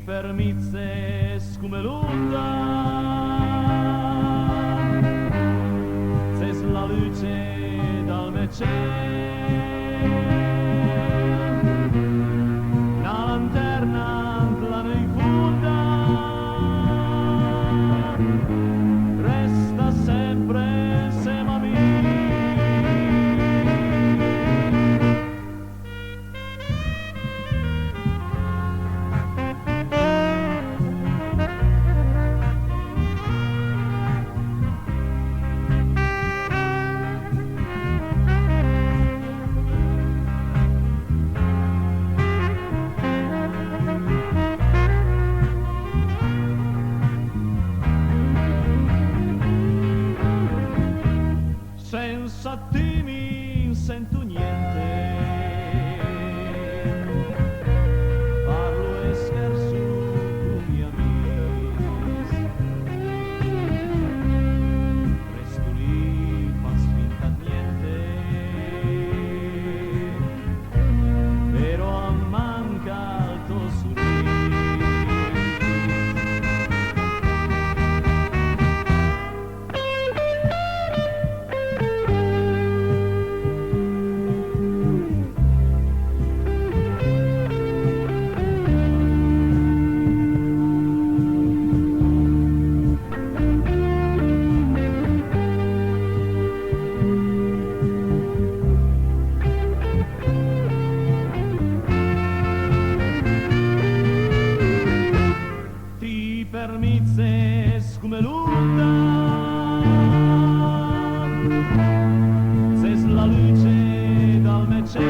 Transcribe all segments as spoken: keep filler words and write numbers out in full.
Për mi it ses come l'onda, it ses la luce dal mè cel, na lanterna ant la nöit fonda, resta sempre ënsema a mi. Sensa ti mi sento niente, parlo e scherzo con gli amici, resto lì, fas finta 'd niente, però a manca il tuo sorriso. Ti për mi it ses come l'onda, it ses la luce dal mè cel,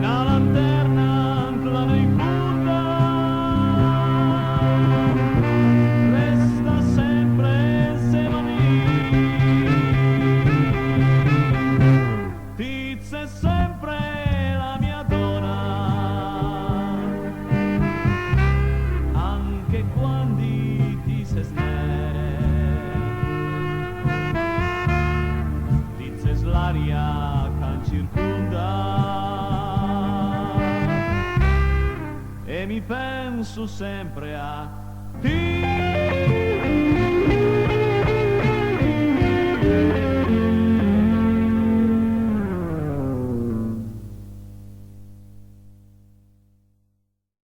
na lanterna ant la nöit fonda, resta sempre ënsema a mi. Ti it ses sempre la mia dona, anche quandi ti ses nèit. Ti it ses l'aria ch'am circonda e mi penso sempre a ti.